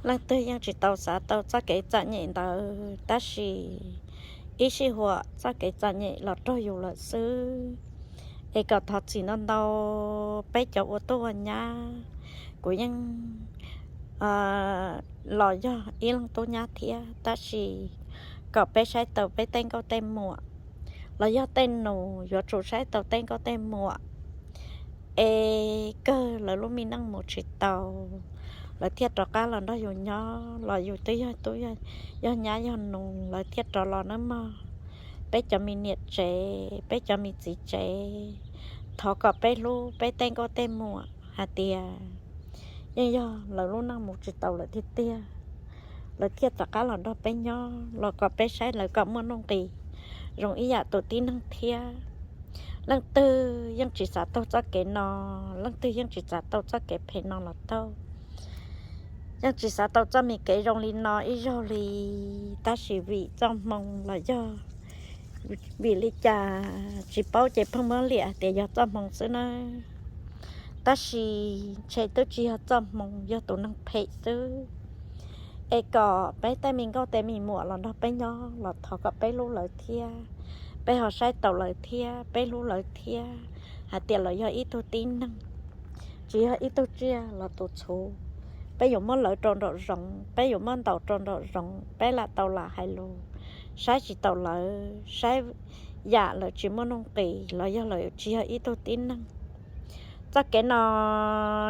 Leej twg yeej tsis tau xav tau txoj kev txom nyem ntawd, tab sis ib sij huam txoj kev txom nyem los raug yus lawm xwb. Es kom thov txim ntau ntau peb cov ua tub ua nyab, kuv yeej los yog ib leeg tub nyab thiab, tab sis kom peb saib taus peb tej nkauj tej muam, los yog tej nus yuav tsum saib taus tej nkauj tej muam. Es kawg lawv lub me neej mus tsis tau, lawv thiaj rov qab los nrog yus nyob, los yus twb yog tub yog nyab yog nus, lawv thiaj rov los nawb mog. Peb cov me niam tsev, peb cov me txiv tsev, thov kom peb hlub peb tej nkauj tej muam hais tias yeej yog lawv lub neej mus tsis tau lawm tiag tiag, lawv thiaj rov qab los nrog peb nyob, los kom peb saib lawv kom muaj nuj nqis zoo ib yam tus tib neeg thiab. Leej twg yeej tsis xav taug txoj kev no, leej twg yeej tsis xav taug txoj kev phem no los taug. Yeej tsis xav tau txoj me kev zoo li no ib zaug li, tab sis vim txoj hmoo los yog vim li cas tsis paub ces pheej muab liam hais tias yog txoj hmoo xwb nawb. Tab sis ntshe twb tsis yog txoj hmoo, yog tus neeg phem xwb. Es kom peb tej me nkauj tej me muam los nrog peb nyob los thov kom peb hlub lawv thiab, peb ho saib taus lawv thiab, peb hlub lawv thiab, hais tias lawv yog ib tug tib neeg, tsis yog ib tug tsiaj los tus txhuv. Peb yuav muab lawv rau nraum zoov, peb yuav muab ntaus rau nraum zoov, peb lam tau lam hais lus, saib tsis taus lawv, saib yam lawv tsis muaj nuj nqis los yog lawv tsis yog ib tug tib neeg. Txoj kev no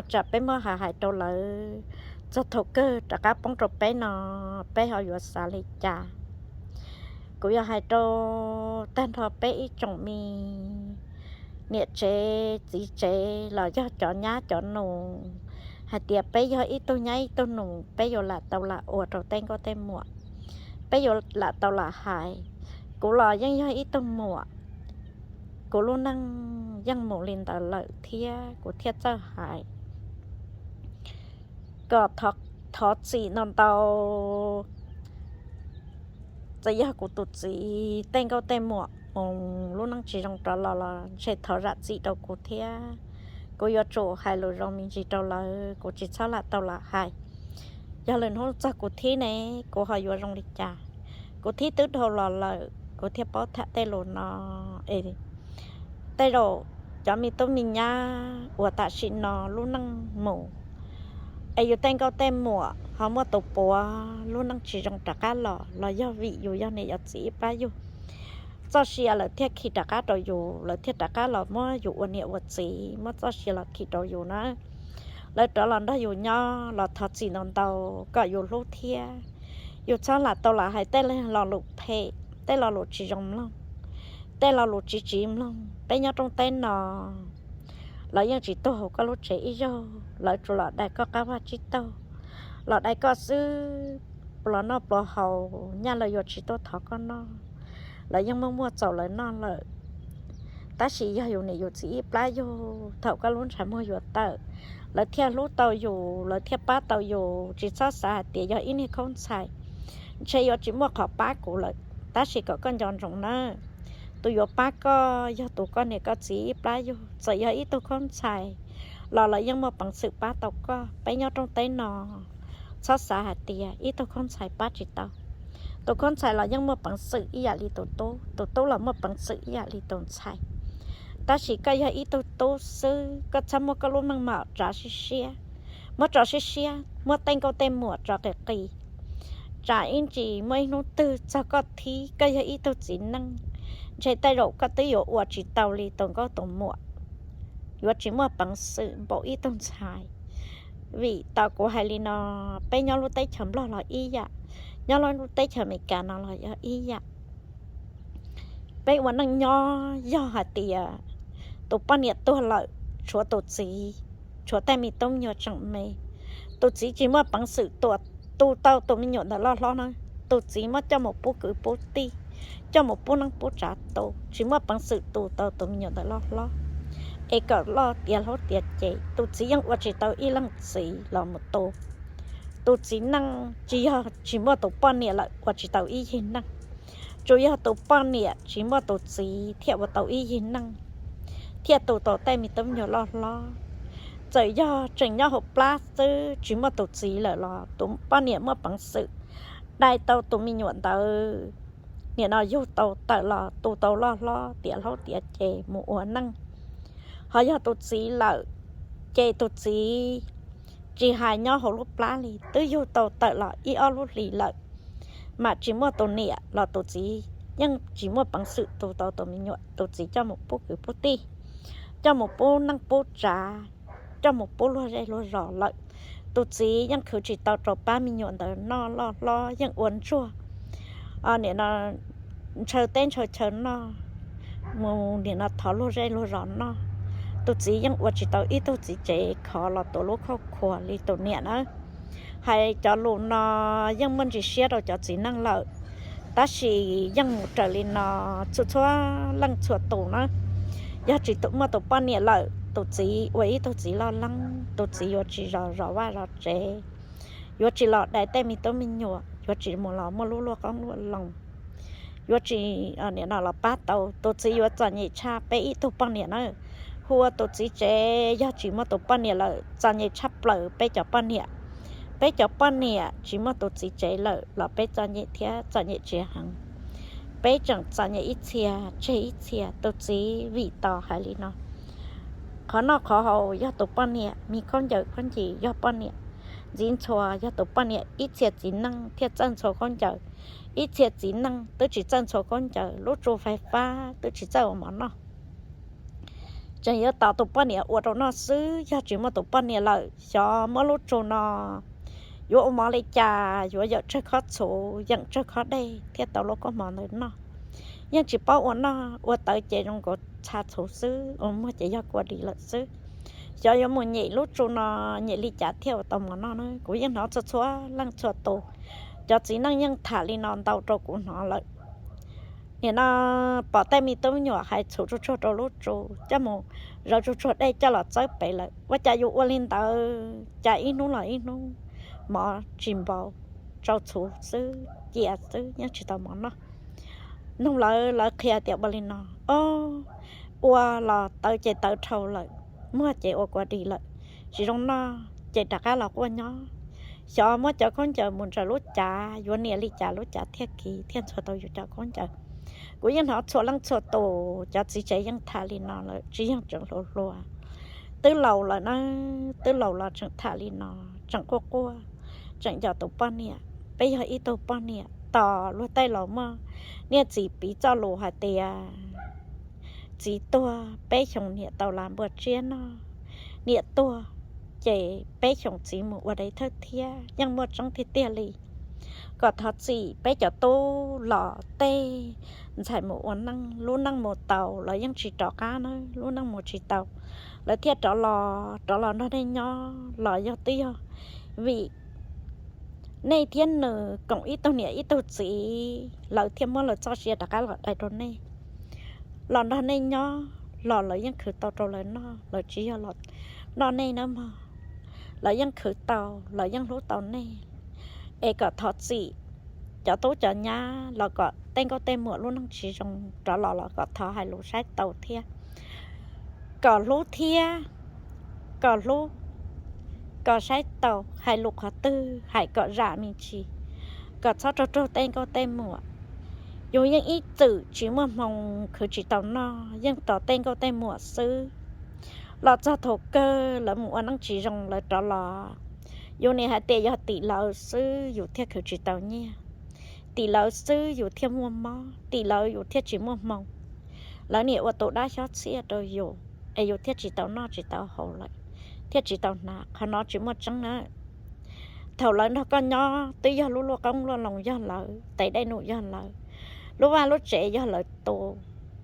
tsam peb muab hais hais rau lawv, txog thaum kawg rov qab poob rau peb no, peb ho yuav xav li cas? Kuv yuav hais rau tag nrho peb ib tsoom me niam tsev txiv tsev los yog cov nyab cov nus hais tias peb yog ib tug nyab ib tug nus, peb yuav lam tau lam ua rau tej nkauj tej muam, peb yuav lam tau lam hais. Kuv los yeej yog ib tug muam, kuv lub neej yeej mus li ntawd lawm thiab kuv thiaj txawj hais kom thov txim ntau ntau. Txawm yog kuv tus txiv tej nkauj tej muam mus lub neej tsis zoo rov los los ntshe thov zam txim rau kuv thiab. Kuv yuav tsum hais lus zoo me ntsis rau lawv, kuv tsis txhob lam tau lam hais. Yog lwm hnub txog kuv thib ne, kuv ho yuav zoo li cas? Kuv thib twb dhau los lawm kuv thiaj paub tham tej lus no. Es tej zaum cov me tub me nyab uas tam sim no lub neej mus, es yus tej nkauj tej muam ho muaj tus puav lub neej tsis zoo rov qab los, los yog vim yus yog niam yog txiv ib plab yug, txoj sia lawv thiaj khi rov qab rau yus, lawv thiaj rov qab los muab yus ua niam ua txiv, muab txoj sia los khi rau yus na. Lawv rov los nrog yus nyob los thov txim ntau ntau, kom yus hlub thiab. Yus txhob lam tau lam hais tej lo lus phem, tej lo lus tsis zoo mloog, tej lo lus tsis tsiv mloog. Peb nyob rooj teb no, lawv yeej tsis tuaj hauv koj lub tsev ib zaug, lawv tsuas los dai koj qab vaj tsib taug, los dai koj xwb, pluas noj pluas haus, nyaj lawv yuav tsis tuaj thov koj noj, lawv yeej muaj muaj txaus lawv noj lawm. Tab sis yog yus niam yus txiv ib plab yug, thaum koj lub ntshav muag yuav tawm, lawv thiaj hlub tau yus, lawv thiaj pab tau yus. Tsis txhob xav hais tias yog ib niag khaub ntxhais, ntshe yuav tsis muaj qhov pab kuv lawm. Tab sis kom koj nco ntsoov nawb, tus yuav pab koj yog tus koj niam koj txiv ib plab yug. Txawm yog ib tug khaub ntxhais los lawv yeej muaj peev xwm pab tau koj. Peb nyob rooj teb no, txhob xav hais tias ib tug khaub ntxhais pab tsis tau. Tus khaub ntxhais los yeej muaj peev xwm ib yam li tus tub, tus tub los muaj peev xwm ib yam li tus ntxhais. Tab sis koj yog ib tug tub xwb, koj txhob muab koj lub meej mom tso siab siab, muab tso siab siab, muab tej nkauj tej muam tso qis qis. Tsam ib ntsis muaj ib hnub twg txog koj thib, koj yog ib tug txiv neej, ntshe tej zaum koj twb yuav ua tsis tau li tus nkauj tus muam, yuav tsis muaj peev xwm npaum ib tug ntxhais. Vim tau kuv hais li no, peb nyob lub teb chaws Nplog los ib yam, nyob lub teb chaws Amelikas no los yog ib yam. Peb ua neej nyob yog hais tias tus poj niam tuag lawm, tshuav tus txiv, tshuav tej me tub me nyuam tseem me, tus txiv tsis muaj peev xwm tua, tu tau tus me nyuam ntawd loj hlob na, tus txiv muab coj mus pub kwv pub tij, coj mus pub neeb pub tsav tu, tsis muaj peev xwm tu tau tus me nyuam ntawd loj hlob, es kom loj tiav hlaub tiav cev. Tus txiv yeej ua tsis tau ib leej txiv los mus tu. Tus txiv neej tsis yog tsis muaj tus poj niam lawm ua tsis tau ib yig neej, tsuas yog tus poj niam tsis muaj tus txiv thiaj ua tau ib yig neej, thiaj tu tau tej me tub me nyuam loj hlob. Txawm yog tseem nyob hauv plab xwb tsis muaj tus txiv lawm los tus poj niam muaj peev xwm dai tau tus me nyuam ntawd, nim no yug tau tawm los tu tau loj hlob tiav hlob tiav ces mus ua neej. Ho yog tus txiv lawm, ces tus txiv tsis hais nyob hauv lub plab li, twb yug tau tawm los ib ob lub hlis lawm, mas tsis muaj tus niam los tus txiv yeej tsis muaj peev xwm tu tau tus me nyuam, tus txiv coj mus pub kwv pub tij, coj mus pub neej pub tsav, coj mus pub luag zej luag zos lawm. Tus txiv yeej khwv tsis tau rau pab me nyuam ntawd noj loj hlob, yeej ua ntsuag, nim no ntshaw teb ntshaw chaw noj, mus nim no thov luag zej luag zos noj. Tus txiv yeej ua tsis tau ib tug txiv tsev khov los tuav lub khauj khuas li tus niam na. Hais cov lus no yeej muaj ntsis siab rau cov txiv neej lawm, tab sis yeej mus raws li no txhua txhua leej txhua tus na. Yog tsis muaj tus poj niam lawm, tus txiv ua ib tug txiv loj leeb, tus txiv yuav tsis zov zov vaj zov tsev, yuav tsis los dai tej me tub me nyuam, yuav tsis mus los muaj lub luaj qoob luaj loo, yuav tsis nim no los pab tau. Tus txiv yuav txom nyem tshaj peb ib tug poj niam na. Hu ua tus txiv tsev yog tsis muaj tus poj niam lawm txom nyem tshaj plaws peb cov poj niam. Peb cov poj niam tsis muaj tus txiv tsev lawm los peb txom nyem thiab txom nyem tsis heev. Peb tseem txom nyem ib txhia tseg ib txhia, tus txiv vim tos hais li no. Qhov noj qhov haus yog tus poj niam, me khaub ncaws khaub ncaws yog poj niam, ntxiv ntxhua yog tus poj niam. Ib txhia txiv neej thiaj txawj ntxhua khaub ncaws, ib txhia txiv neej twb tsis txawj ntxhua khaub ncaws, lub tsu fais fab twb tsis txawj ua mov noj. Tseem yuav tos tus poj niam ua rau noj xwb, yog tsis muaj tus poj niam lawm xyov muab lub tsu no yuav ua mov li cas, yuav yawm tsawg khob txhuv, yawm tsawg khob dej thiaj tau lub koob hmoov ntawd noj. Yeej tsis paub ua noj, ua tawv ces zoo nkaus txha txhuv xwb, ua muag ces yog kua dis lawm xwb. Xyov yuav mus nyem lub tsu no nyem li cas thiaj ua tau mov noj na. Kuv yeej hnov txhua txhua leej txhua tus, cov txiv neej yeej tham li no ntau rau kuv hnov lawm. Nim no pom tej me tub me nyuam hais txhuv tsuag tsuag rau lub tsu, coj mus zauv tsuag tsuag dej coj los txawb pem lawm. Ua cas yus ua li ntawd cas ib hnub los ib hnub mov tsis npau, tsau txhuv xwb cia xwb yeej tsis tau mov noj. Noog lawv, lawv qhia tias ua li no, o, ua los tawv ces tawv dhau lawm, muag ces ua kua dis lawm, tsis zoo noj ces rov qab los quaj nyob. Xyov muab cov khaub ncaws mus ntsaws lub cav yuav nias li cas lub cav thiaj kiv thiaj ntxhua tau yus cov khaub ncaws. Kuv yeej hnov txhua leej txhua tus, cov txiv tsev yeej tham li no lawm, tsis yog tseem hluas hluas, twb laus lawm na, twb laus los tseem tham li no, tseem quaj quaj, tseem nco tus poj niam. Peb yog ib tug poj niam, tos luag tej laus muaj niaj txiv piv txoj lus hais tias txiv tuag peb xyoos niam tau las npua tsiab noj, niam tuag ces peb xyoos txiv mus ua dai thawj thiab, yeej muaj tseeb tiag tiag li. Kom thov txim peb cov tub los tej ntxhais mus ua neej, lub neej mus tau lawv yeej tsis rov qab na, lub neej mus tsis tau lawv thiaj rov los, rov los nrog nej nyob los yog twb yog vim nej thiab nws koom ib tug niam ib tug txiv, lawv thiaj muab lawv txoj sia rov qab los dai rau nej, los nrog nej nyob los lawv yeej khwv tau rau lawv noj, lawv tsis yog los noj nej nawb mog. Lawv yeej khwv tau, lawv yeej hlub tau nej. Es kom thov txim cov tub cov nyab los kom tej nkauj tej muam lub neej tsis zoo rov los los kom thov hais lus saib taus thiab, kom hlub thiab, kom hlub, kom saib taus hais lus qhov twg hais kom zam me ntsis, kom txhob raug raug tej nkauj tej muam. Yus yeej ib txwm tsis muaj hmoo khwv tsis tau noj, yeej tos tej nkauj tej muam xwb. Los txog thaum kawg lawv mus ua neej tsis zoo lawv rov los, yus nim hais tias yog tim lawv xwb yus thiaj khwv tsis tau nyiaj, tim lawv xwb yus thiaj muaj mob, tim lawv yus thiaj tsis muaj hmoo. Lawv niam ua tus dab xyob txhiaj rau yus, es yus thiaj tsis tau noj tsis tau haus lawm, thiaj tsis tau hnav. Qhov no tsis muaj tseeb na. Thaum lawv nrog koj nyob twb yog lub luaj qoob luaj loo yog lawv, tes dej num yog lawv, lub vaj lub tsev yog lawv tu,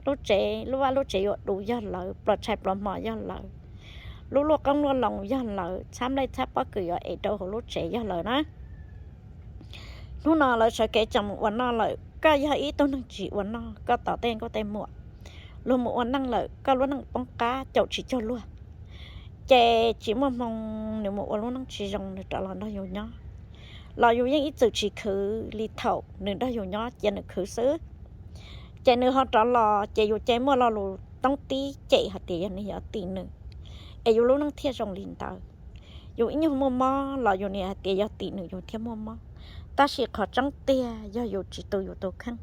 lub tsev, lub vaj lub tsev yuav du yog lawv, pluas tshais pluas hmo yog lawv, lub luaj qoob luaj loo yog lawv, txhab nplej txhab pob kws yuav ev rau hauv lub tsev yog lawv na. Hnub no lawv sawv kev tseem mus ua noj lawm, koj yog ib tug neeg tsis ua noj, koj tos tej nkauj tej muam luag mus ua neej lawm, koj lub neej poob qab caum tsis cuag luag, ces tsis muaj hmoo nws mus ua lub neej tsis zoo nws rov los nrog yus nyob. Los yus yeej ib txwm tsis khwv li thaum nws nrog yus nyob cia nws khwv xwb. Ces nws ho rov los ces yus ces muaj lo lus toob tib cem hais tias yog nws yog tim nws. es yus lub neej thiaj zoo li ntawd. Yus ib nyuag muaj mob los yus niaj hais tias yog tim nws yus thiaj muaj mob, tab sis qhov tseeb tiag yog yus tsis tu yus tus kheej.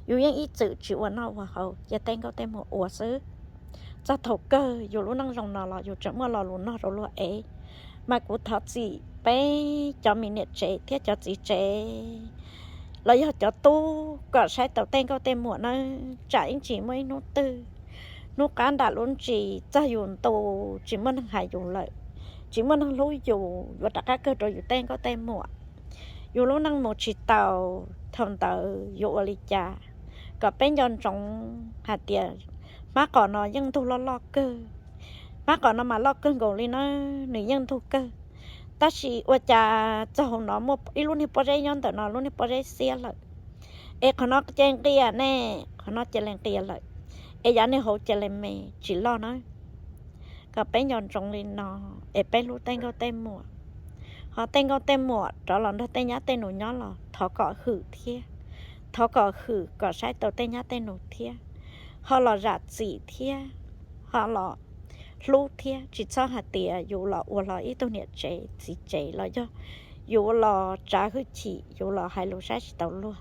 Yus yeej ib txwm tsis ua noj ua haus, cia tej nkauj tej muam ua xwb. Txog thaum kawg yus lub neej zoo no los yus tseem muaj lo lus nug rau luag ev. Mas kuv thov txim peb cov me niam tsev thiab cov txiv tsev los yog cov tub kom saib taus tej nkauj tej muam nawb, tsam ib ntsis muaj ib hnub twg, hnub qab nram lub ntsis txog yus ntu, tsis muaj neeg hais yus lawm, tsis muaj neeg hlub yus, yuav rov qab kawg rau yus tej nkauj tej muam. Yus lub neej mus tsis taus, thaum ntawd yuav ua li cas? Kom peb nco ntsoov hais tias hmab qos no yeej ntug loj loj kawg. Hmab qos no mas loj kawg nkaus li na, nws yeej ntug kawg. Tab sis ua cas txog hauv no muaj ib lub niag pob zeb nyob ntawm no, lub niag pob zeb xiab lawm. Es qhov no cia li nqia ne, qhov no cia li nqia lawm, es yav niag hauv cia li me tsis loj na. Kom peb nco ntsoov li no, es peb hlub tej nkauj tej muam. Ho tej nkauj tej muam rov los nrog tej nyab tej nus nyob los thov kom hwm thiab, thov kom hwm kom saib taus tej nyab tej nus thiab, ho los zam txim thiab, ho los hlub thiab. Tsis txhob hais tias yus los ua hlo ib tug niam tsev txiv tsev los yog yus los tsav hwj chim, yus los hais lus saib tsis taus luag.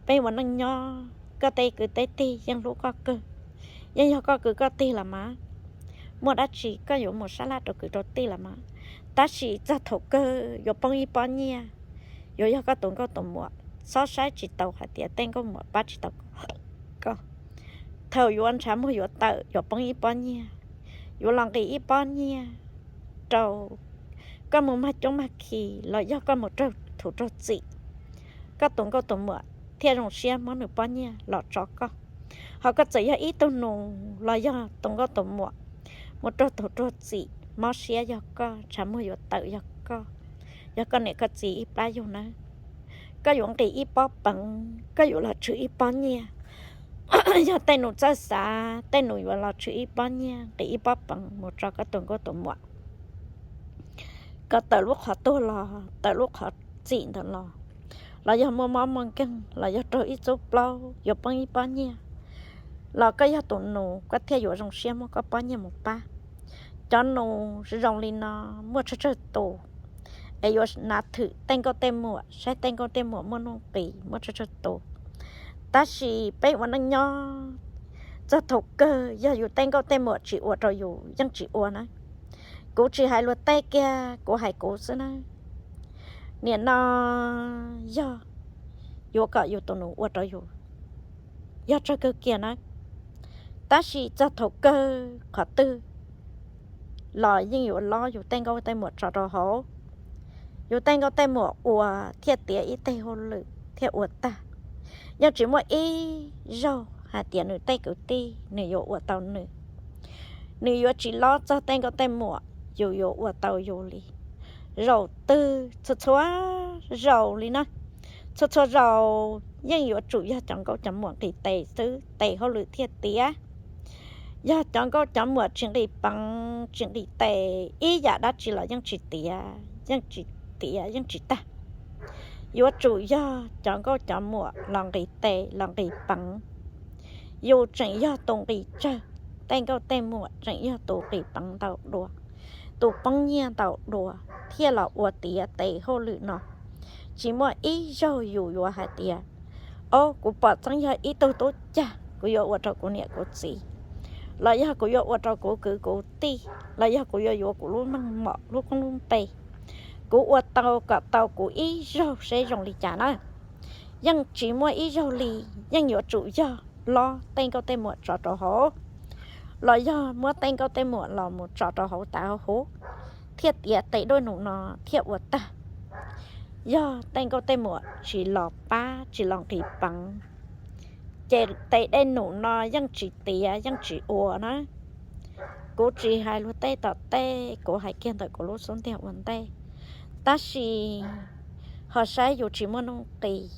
Peb ua neej nyob, koj tej kwv tej tij yeej hlub koj kawg, yeej yog koj kwv koj tij los mas. Muaj dab tsi koj yuav mus sab laj rau kwv rau tij los mas. Tab sis txog thaum kawg yuav poob ib pob nyiaj, yuav yog koj tus nkauj tus muam. Txhob saib tsis taus hais tias tej nkauj muam pab tsis tau koj. Thaum yuav ntshav muag yuav tawm, yuav poob ib pob nyiaj, yuav los nqis ib pob nyiaj rau koj mus mag coob mag khi los yog koj mus raug thuv raug txim, koj tus nkauj tus muam thiaj zoo siab muab nws pob nyiaj los tso koj. Ho koj txawm yog ib tug nus los yog tus nkauj tus muam mus raug thuv raug txim, mob siab yog koj, ntshav muag yuav tawm yog koj, yog koj niam koj txiv ib plab yug nawb. Koj yuav nqis ib pob peev, koj yuav los tshwm ib pob nyiaj. Yog tej nus txawj xav, tej nus yuav los tshwm ib pob nyiaj, nqis ib pob peev mus tso koj tus nkauj tus muam kom tawm lub qhov tuag los tawm lub qhov txim ntawd los, los yog muaj mob muaj nkeeg los yog raug ib txub plaub yuav poob ib pob nyiaj, los koj yog tus nus koj thiaj yuav zoo siab muab koj pob nyiaj mus pab. Cov nus zoo li no muaj tsawg tsawg tus, es yuav nav thwm tej nkauj tej muam, saib tej nkauj tej muam muaj nuj nqis muaj tsawg tsawg tus. Tab sis peb ua neej nyob, txog thaum kawg yog yus tej nkauj tej muam tsis ua rau yus yeej tsis ua na. Kuv tsis hais luag tej kiag, kuv hais kuv xwb na. Nim no yog yuav kom yus tus nus ua rau yus, yog tsawg kawg kiag na. Tab sis txog thaum kawg qhov twg los yeej yuav lob yus tej nkauj tej muam tso rau hauv. Yus tej nkauj tej muam ua thiaj tiav ib teg hauj lwm thiaj ua tag. Yeej tsis muaj ib zaug hais tias nws tej kwv tij nws yuav ua tau nws, nws yuav tsis lob txog tej nkauj tej muam, yus yuav ua tau yus li. Zaum twg txhua txhua zaus li na, txhua txhua zaus yeej yuav tsum yog cov nkauj cov muam nqis tes xwb tes hauj lwm thiaj tiav. Yog cov nkauj cov muam tsis nqis peev tsis nqis tes, ib yam dab tsi los yeej tsis tiav, yeej tsis tiav, yeej tsis tag. Yuav tsum yog cov nkauj cov muam los nqis tes los nqis peev. Yus tseem yog tus nqis tsawg, tej nkauj tej muam tseem yog tus nqis peev ntau dua, tus poob nyiaj ntau dua, thiaj los ua tiav tes hauj lwm no. Tsis muaj ib zaug yus yuav hais tias, o, kuv pom txeeb yog ib tug tub cag kuv yuav ua rau kuv niam kuv txiv, los yog kuv yuav ua rau kuv kwv kuv tij, los yog kuv yuav yuav kuv lub meej mom lub koob lub npe, kuv ua tau kom tau kuv ib zaug seb zoo li cas na. Yeej tsis muaj ib zaug li. Yeej yuav tsum yog lob tej nkauj tej muam tso rau hauv, los yog muab tej nkauj tej muam los mus tso rau hauv tav hauv huv, thiaj tiav tes duaj num no thiaj ua tag. Yog tej nkauj tej muam tsis los pab tsis los nqis peev, ces tes duaj num no yeej tsis tiav yeej tsis ua na. Kuv tsis hais luag tej tom tej, kuv hais kiag ntawm kuv lub xub ntiag ua ntej. Tab sis ho saib yus tsis muaj nuj nqis,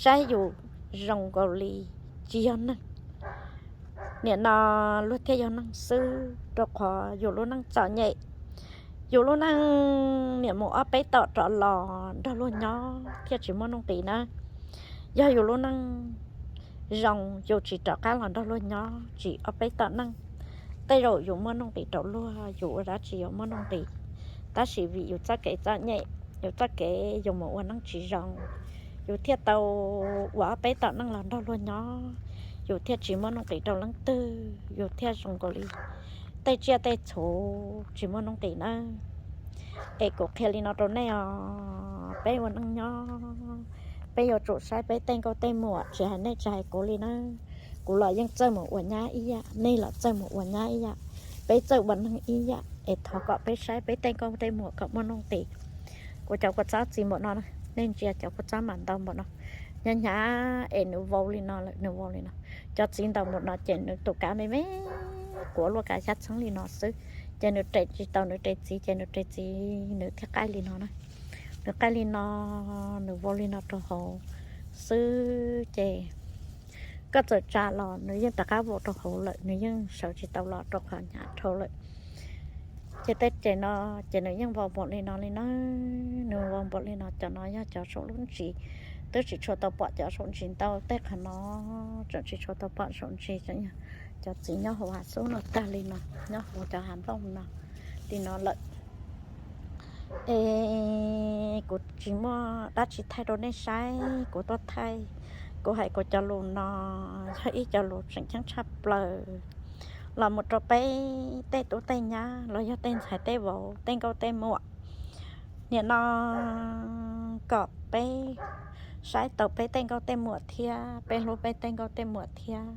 saib yus zoo nkaus li tsis yog neeg. Nim no luag thiaj yog neeg xwb, rau qhov yus lub neej txom nyem, yus lub neej niam mus ob peb tom rov los nrog luag nyob thiaj tsis muaj nuj nqis na. Yog yus lub neej zoo yus tsis rov qab los nrog luag nyob tsis ob peb tom neej, Tej zaum yus muaj nuj nqis rau luag, yus ua dab tsi yuav muaj nuj nqis, tab sis vim yus txoj kev txom nyem, yus txoj kev yus mus ua neej tsis zoo, yus thiaj tau ua ob peb tom neej los nrog luag nyob, yus thiaj tsis muaj nuj nqis rau leej twg, yus thiaj zoo nkaus li tej tsiaj tej txhu tsis muaj nuj nqis nawb. Es kuv qhia li no rau nej os, peb ua neej nyob, peb yuav tsum saib peb tej nkauj tej muam, tsis hais nej tsis hais kuv li nawb. Kuv los yeej txawj mus ua nyab ib yam, nej los txawj mus ua nyab ib yam, peb txawj ua neeg ib yam, es thov kom peb saib peb tej nkauj tej muam kom muaj nuj nqis. Kuv cov kua txob txiv npaum no, nej ntsia cov kua txob mas ntau npaum no, hnyav hnyav es nws vau li no lawm, nws vau li no. Cov txiv ntau npaum no ces nws tus kav me me, kuav luaj kav xyab txheeb li no xwb, ces nws res tsis tau nws res txiv, ces nws res txiv nws thiaj qaij li no na. Nws qaij li no, nws vau li no rau hauv xwb ces koj txawm tsa los nws yeej rov qab vau rau hauv lawm, nws yeej sawv tsis tau los rau qhov hnyav dhau lawm. Ces tej ces no ces nws yeej vau npaum li no li na. Nws vau npaum li no, cov no yog cov saum lub ntsis, twb tsis tshua tau pom cov saum ntsis ntau, tej qhov no tseem tsis tshua tau pom saum ntsis, cov txiv nyob hauv hav xub no tag li no, nyob hauv cov hav nplooj no li no lawm. Es kuv tsis muaj dab tsi thaij rau nej saib, kuv tuaj thaij, kuv hais kuv cov lus no yog ib co lus tseem ceeb tshaj plaws los mus rau peb tej tub tej nyab los yog tej ntxhais tej vauv tej nkauj tej muam. Nim no kom peb saib tau peb tej nkauj tej muam thiab, peb hlub peb tej nkauj tej muam thiab,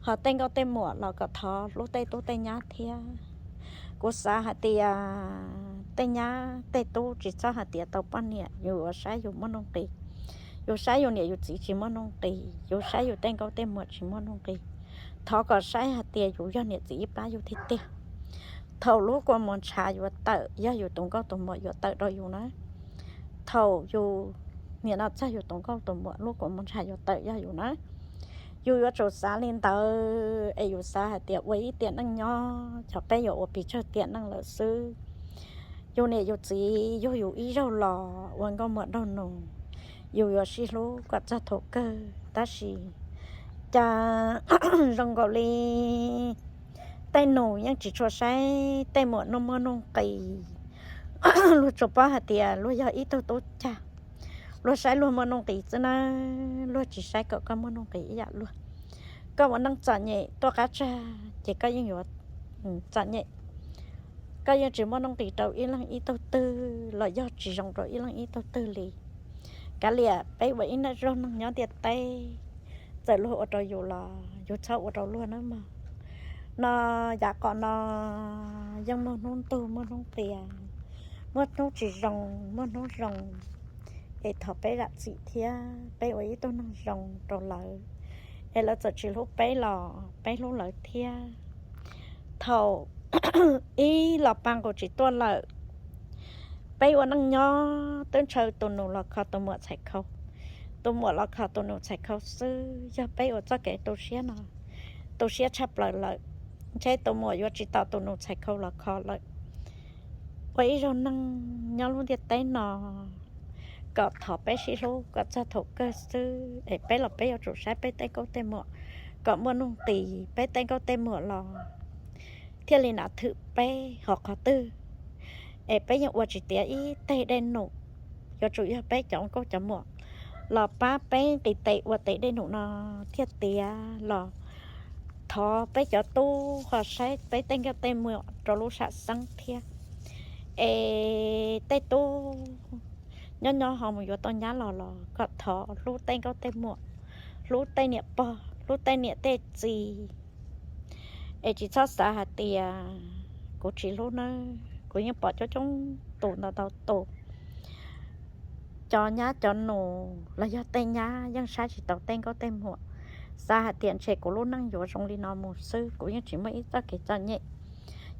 ho tej nkauj tej muam los kom thov hlub tej tub tej nyab thiab. Kuv xav hais tias tej nyab tej tub tsis txhob hais tias tau poj niam yus yuav saib yus muaj nuj nqis, yus saib yus niam yus txiv tsis muaj nuj nqis, yus saib yus tej nkauj tej muam tsis muaj nuj nqis. Thov kom saib hais tias yus yog niam txiv ib plab yug tiag tiag. Thaum lub kua muag ntshav yuav tawm yog yus tus nkauj tus muam yuav tawm rau yus na. Thaum yus nim no txog yus tus nkauj tus muam lub kua muag ntshav yuav tawm yog yus na. Yus yuav tsum xav li ntawd es yus xav hais tias ua ib tiam neej nyob, cov peb yuav ua pes tsawg tiam neej lawm xwb. Yus niam yus txiv yug yus ib zaug los ua nkauj muam nraug nus, yus yuav sib hlub kom txog thaum kawg. Tab sis cas zoo nkaus li tej nus yeej tsis tshua saib tej muam muaj nuj nqis. Luag tsuas paub hais tias luag yog ib tug tub cag, luag saib luag muaj nuj nqis xwb na, luag tsis saib kom koj muaj nuj nqis ib yam luag. Koj ua neej txom nyem tuaj qab tsag ces koj yeej yuav txom nyem. Koj yeej tsis muaj nuj nqis rau ib leeg ib tug twg los yog tsis zoo rau ib leeg ib tug twg li. Kav liam peb ua ib zaug neeg nyob ntiaj teb, txawm luag ua rau yus los yus txhob ua rau luag nawb mog. No yav qos no yeej muaj hnub ntug muaj hnub qias, muaj hnub tsis zoo muaj hnub zoo, es thov peb zam txim thiab peb ua ib tug neeg zoo rau lawv, es lawv txawm tsis hlub peb los peb hlub lawv thiab. Thaum ib los pa nqus tsis tuaj lawm, peb ua neej nyob twb ntshaw tus nus los kho tus muam txhais khau, tus muam los kho tus nus txhais khau xwb. Yog peb ua txoj kev tu siab no tu siab tshaj plaws lawm, ntshe tus muam yuav tsis tau tus nus txhais khau los kho lawm. Ua ib zaug neeg nyob lub ntiaj teb no, kom thov peb sib hlub kom txog thaum kawg xwb, es peb los peb yuav tsum saib peb tej nkauj tej muam kom muaj nuj nqis, peb tej nkauj tej muam los thiaj li nav thwm peb hauv qhov twg. Es peb yeej ua tsis tiav ib teg dej num, yuav tsum yog peb cov nkauj cov muam los pab peb nqis tes ua tes dej num no thiaj tiav los. Thov peb cov tub ho saib peb tej nkauj tej muam rau lub sam xeeb thiab. Es tej tub nyob nyob ho mus yuav tau nyab los los kom thov hlub tej nkauj tej muam, hlub tej niam pog hlub tej niam tej txiv. Es tsis txhob xav hais tias kuv tsis hlub nawb, kuv yeej pom coob coob tus ntau ntau tus. Cov nyab cov nus los yog tej nyab yeej saib tsis taus tej nkauj tej muam, xav hais tias ntshe kuv lub neej yuav zoo li no mus xwb, kuv yeej tsis muaj ib txoj kev txom nyem.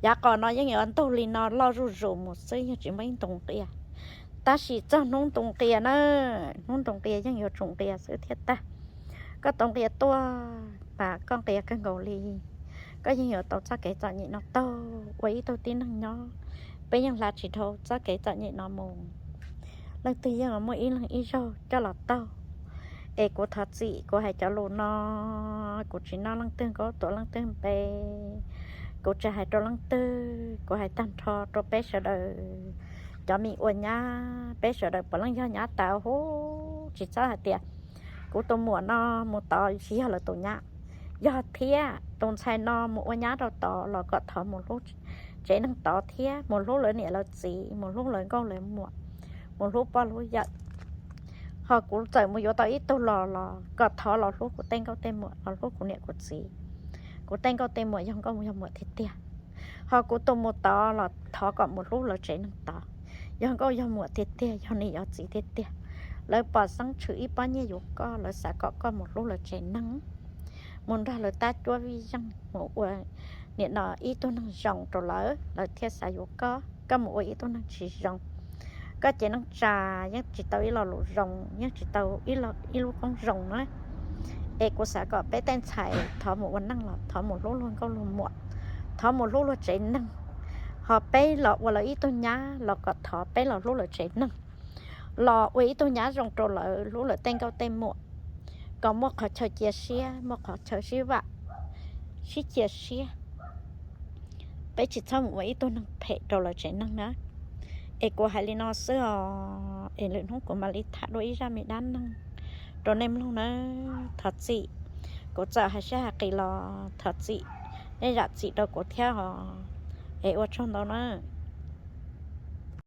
Yav qos no yeej yuav ntug li no loj zuj zus mus xwb, yeej tsis muaj ib ntu nqia. Tab sis txog hnub ntu nqia na, hnub ntu nqia yeej yuav tsum nqia xwb thiaj tag. Koj tau nqia tuaj mas koj nqia kawg nkaus li, koj yeej yuav tau txoj kev txom nyem no taug ua ib tug tib neeg nyob. Peb yeej hla tsis dhau txoj kev txom nyem no mus. Leej twg yeej muaj ib leeg ib zaug coj los taug. Es kuv thov txim kuv hais cov lus no, kuv tsis noj leej twg nkaub tuav leej twg npe, Kuv tsis hais rau leej twg, kuv hais tag nrho rau peb sawv daws cov me ua nyab, peb sawv daws puav leej yog nyab tas huv, tsis txhob hais tias kuv tus muam no mus tod tsis yog lawv tus nyab. Yog thiab tus ntxhais no mus ua nyab rau tod los kom thov mus hlub tsev neeg tod thiab, mus hlub lawv niam lawv txiv, mus hlub lawv nkauj lawv muam, mus hlub pog hlub yawm. Ho kuv txawm mus yuav tau ib tug los los kom thov los hlub kuv tej nkauj tej muam, los hlub kuv niam kuv txiv. Kuv tej nkauj tej muam yog nkauj yog muam tiag tiag. Ho kuv tus mus tod los thov kom mus hlub lawv tsev neeg tod, yog nkauj yog muam tiag tiag, yog niam yog txiv tiag tiag. Lawv pom xeeb tshwm ib pob nyiaj yuav koj, lawv xav kom koj mus hlub lawv tsev neeg, mus nrog lawv tab cuab vij zeej, mus ua nim no ib tug neeg zoo rau lawv, lawv thiaj xav yuav koj. Koj mus ua ib tug neeg tsis zoo, koj cev neej tsa yeej tsis tau ib lo lus zoo, yeej tsis tau ib lub koob zoo na. Es kuv xav kom peb tej ntxhais thov mus ua neej los thov mus hlub luag nkauj luag muam, thov mus hlub luag tsev neeg. Ho peb los ua lawv ib tug nyab los kom thov peb los hlub lawv tsev neeg, los ua ib tug nyab zoo rau lawv, hlub lawv tej nkauj tej muam, kom muaj qhov chaw cia siab, muaj qhov chaw sib vam, sib cia siab. Peb tsis txhob mus ua ib tug neeg phem rau lawv tsev neeg na. Es kuv hais li no xwb os, es lwm hnub kuv mam li tham dua ib zaj me dab neeg rau nej mloog na. Thov txim, kuv txawm hais siab hais qis los thov txim, nej zam txim rau kuv thiab os. Es ua tsaug ntau na.